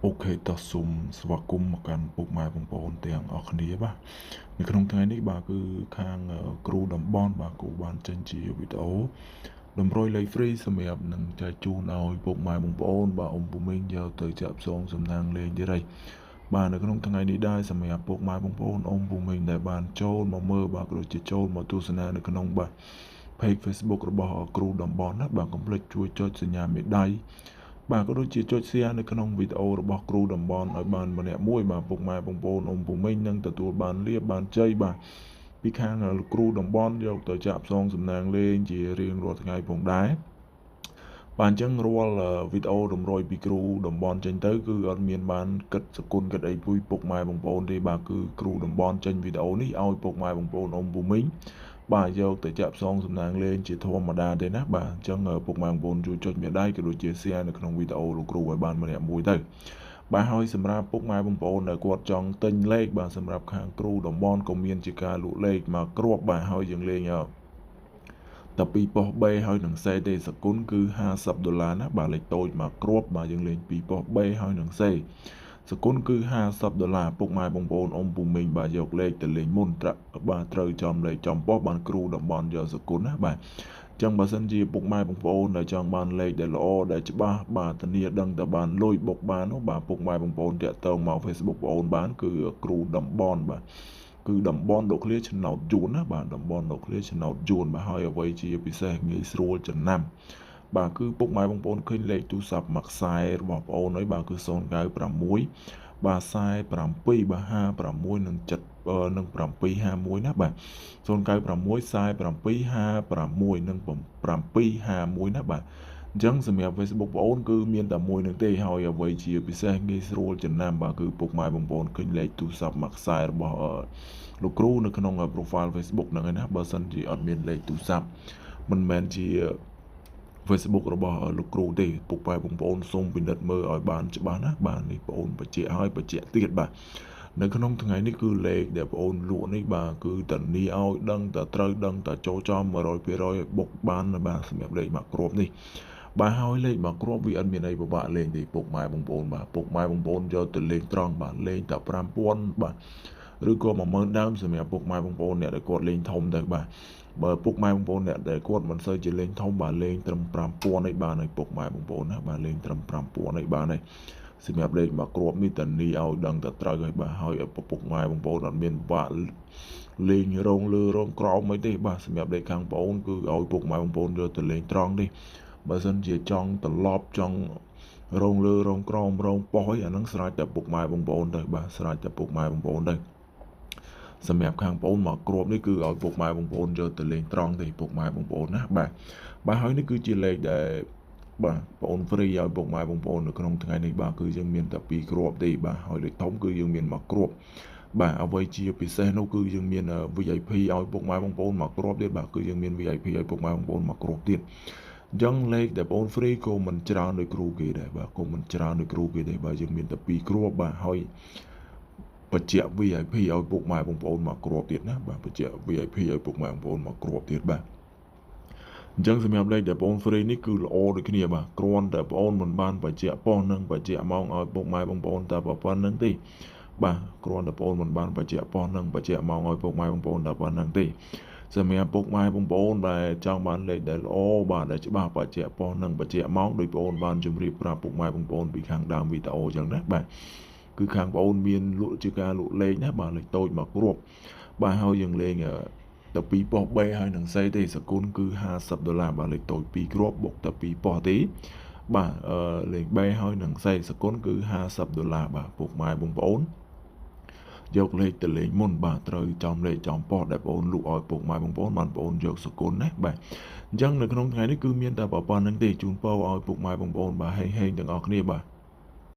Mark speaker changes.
Speaker 1: OK តោះសូមស្វាគមន៍មកកាន់ពុកម៉ែបងប្អូនទាំងអស់គ្នាបាទនៅក្នុងថ្ងៃនេះបាទគឺខាងគ្រូតំបន់បាទគ្រូបានចេញជាវីដេអូតម្រុយលេខ free សម្រាប់នឹងចែកជូនឲ្យពុកម៉ែបងប្អូនបាទអ៊ំពូមីងយកទៅចាក់ផ្សងសំណាងលេងទៀតហើយបាទនៅក្នុងថ្ងៃនេះដែរសម្រាប់ពុកម៉ែបងប្អូនអ៊ំពូមីងដែលបានចូលមកមើលបាទក៏ដូចជាចូលមកទស្សនានៅក្នុងបាទ page Facebook របស់គ្រូតំបន់ណាបាទកុំភ្លេចជួយចុចសញ្ញាមេដៃបាទក៏ដូចជាចុច share នៅក្នុងវីដេអូរបស់គ្រូតំបន់ឲ្យបានម្នាក់មួយបាទពុកម៉ែបងប្អូនអ៊ំពូមីងនឹងទទួលបានលាភបានជ័យបាទពីខាងលោកគ្រូតំបន់យកទៅចាក់ផ្សងសំណាងលេងជារៀងរាល់ថ្ងៃផងដែរបាទអញ្ចឹងរាល់វីដេអូតម្រុយពីគ្រូតំបន់ចេញទៅគឺអត់មានបានគិតសគុណគិតអីពុយពុកម៉ែបងប្អូនទេបាទគឺគ្រូតំបន់ចេញវីដេអូនេះឲ្យពុកម៉ែបងប្អូនអ៊ំពូមីងបាទយកទៅចាក់ផ្សងសំណាងលេងជាធម្មតាទេណាបាទអញ្ចឹងពុកម៉ែបងប្អូនជួយចុចមេដៃក៏ដូចជា share នៅក្នុងវីដេអូលោកគ្រូឲ្យបានម្នាក់មួយទៅបាទហើយសម្រាប់ពុកម៉ែបងប្អូនដែលគាត់ចង់ទិញលេខបាទសម្រាប់ខាងគ្រូតំបន់ក៏មានជាការលក់លេខមកគ្រាប់បាទហើយយើងលេងតែពីប៉ុស្តិ៍ B ហើយនឹង C ទេសគុណគឺ50ដុល្លារណាបាទលេខតូចមកគ្រាប់បាទយើងលេងពីប៉ុស្តិ៍ B ហើយនឹង C សគុណគឺ50ដុល្លារពុកម៉ែបងប្អូនអ៊ំពូមីងបាទយកលេខទៅលេងមុនត្រាក់បាទត្រូវចំលេខចំប៉ុស្តិ៍បានគ្រូតំបន់យកសគុណណាបាទចឹងបើសិនជាពុកម៉ែបងប្អូនដែលចង់បានលេខដែលល្អដែលច្បាស់បាទធានាដឹងតែបានលុយបុកបាននោះបាទពុកម៉ែបងប្អូនតាក់ទងមក Facebook បងប្អូនបានគឺគ្រូតំបន់បាទគឺតំបន់ដកឃ្លាឆ្នោតយួនណាបាទតំបន់ដកឃ្លាឆ្នោតយួនបាទហើយអ្វីជាពិសេសងាយស្រួលចំណាំបាទគឺពុកម៉ែបងប្អូនឃើញលេខទូរស័ព្ទមួយខ្សែរបស់បងប្អូនហើយបាទគឺ096បាទ47បាទ56និង7និង751ណាបាទ096 47 56និង751ណាបាទអញ្ចឹងសម្រាប់ Facebook បងប្អូនគឺមានតែមួយនឹងទេហើយអ្វីជាពិសេសងាយស្រួលចំណាំបាទគឺពុកម៉ែបងប្អូនឃើញលេខទូរស័ព្ទមួយខ្សែរបស់លោកគ្រូនៅក្នុង profile Facebook ហ្នឹងឯណាបើសិនជាអត់មានលេខទូរស័ព្ទមិនមែនជា Facebook របស់លោកគ្រូទេពុកម៉ែបងប្អូនសូមពិនិត្យមើលឲ្យបានច្បាស់ណាបាទនេះបងប្អូនបញ្ជាក់ឲ្យបញ្ជាក់ទៀតបាទនៅក្នុងថ្ងៃនេះគឺលេខដែលបងអូនលក់នេះបាទគឺតានីឲ្យដឹងតែត្រូវដឹងតែចូលចំ100%បុកបានបាទសម្រាប់លេខមួយគ្រាប់នេះបាទហើយលេខមួយគ្រាប់វាអត់មានអីពិបាកលេងទេពុកម៉ែបងប្អូនបាទពុកម៉ែបងប្អូនយកទៅលេងត្រង់បាទលេងតែ5000បាទឬក៏10000ដើមសម្រាប់ពុកម៉ែបងប្អូនអ្នកដែលគាត់លេងធំទៅបាទបើពុកម៉ែបងប្អូនអ្នកដែលគាត់មិនសូវជាលេងធំបាទលេងត្រឹម5000នេះបានហើយពុកម៉ែបងប្អូនណាបាទលេងត្រឹម5000នេះបានហើយសម្រាប់លេខមួយគ្រាប់នេះតានីឲ្យដឹងតែត្រូវហើយបាទហើយឪពុកម៉ែបងប្អូនអត់មានបាក់លេងរងលើរងក្រោមអីទេបាទសម្រាប់លេខខាងបងប្អូនគឺឲ្យពុកម៉ែបងប្អូនយកទៅលេងត្រង់នេះបើសិនជាចង់ត្រឡប់ចង់រងលើរងក្រោមរងប៉ុស្តិ៍អីអាហ្នឹងស្រេចតែពុកម៉ែបងប្អូនទៅបាទស្រេចតែពុកម៉ែបងប្អូនទៅសម្រាប់ខាងបងប្អូនមកគ្រាប់នេះគឺឲ្យពុកម៉ែបងប្អូនយកទៅលេងត្រង់ទេពុកម៉ែបងប្អូនណាបាទបាទហើយនេះគឺជាលេខដែលបាទបងអូន free ឲ្យពុកម៉ែបងប្អូននៅក្នុងថ្ងៃនេះបាទគឺយើងមានតែ2គ្រាប់ទេបាទហើយលេខធំគឺយើងមាន1គ្រាប់បាទអ្វីជាពិសេសនោះគឺយើងមាន VIP ឲ្យពុកម៉ែបងប្អូនមួយគ្រាប់ទៀតបាទគឺយើងមាន VIP ឲ្យពុកម៉ែបងប្អូនមួយគ្រាប់ទៀតអញ្ចឹងលេខដែលបង free ក៏មិនច្រើនដូចគ្រូគេដែរបាទក៏មិនច្រើនដូចគ្រូគេដែរបាទយើងមានតែ2គ្រាប់បាទហើយបញ្ជាក់ VIP ឲ្យពុកម៉ែបងប្អូនមួយគ្រាប់ទៀតណាបាទបញ្ជាក់ VIP ឲ្យពុកម៉ែបងប្អូនមួយគ្រាប់ទៀតបាទអញ្ចឹងសម្រាប់លេខដែលបង free នេះគឺល្អដូចគ្នាបាទគ្រាន់តែបងមិនបានបញ្ជាក់ប៉ុស្តិ៍និងបញ្ជាក់ម៉ោងឲ្យពុកម៉ែបងប្អូនតែប៉ុណ្្នឹងទេបាទគ្រាន់តែបងមិនបានបញ្ជាក់ប៉ុស្តិ៍និងបញ្ជាក់ម៉ោងឲ្យពុកម៉ែបងប្អូនតែប៉ុណ្្នឹងទេសម្រាប់ពុកម៉ែបងប្អូនដែលចង់បានលេខដែលល្អបាទដែលច្បាស់បញ្ជាក់ប៉ុស្តិ៍និងបញ្ជាក់ម៉ោងដោយបងបានជម្រាបប្រាប់ពុកម៉ែបងប្អូនពីខាងដើមវីដេអូអញ្ចឹងណាបាទគឺខាងបងមានលក់ជាការលក់លេខណាបាទលេខតូចមកគ្រាប់បាទហើយយើងលេងទៅ2ប៉ុស្តិ៍ B ហើយនឹង C ទេសគុណគឺ50ដុល្លារបាទលេខតូច2គ្រាប់បុកទៅ2ប៉ុស្តិ៍ទេបាទលេខ B ហើយនឹង C សគុណគឺ50ដុល្លារបាទពុកម៉ែបងប្អូនយកលេខទៅលេងមុនបាទត្រូវចំលេខចំប៉ុស្តិ៍ដែលបងលក់ឲ្យពុកម៉ែបងប្អូនបានបងយកសគុណណាបាទអញ្ចឹងនៅក្នុងថ្ងៃនេះគឺមានតែប៉ុណ្្នឹងទេជូនពរឲ្យពុកម៉ែបងប្អូនបាទហេងហេងទាំងអស់គ្នាបាទ។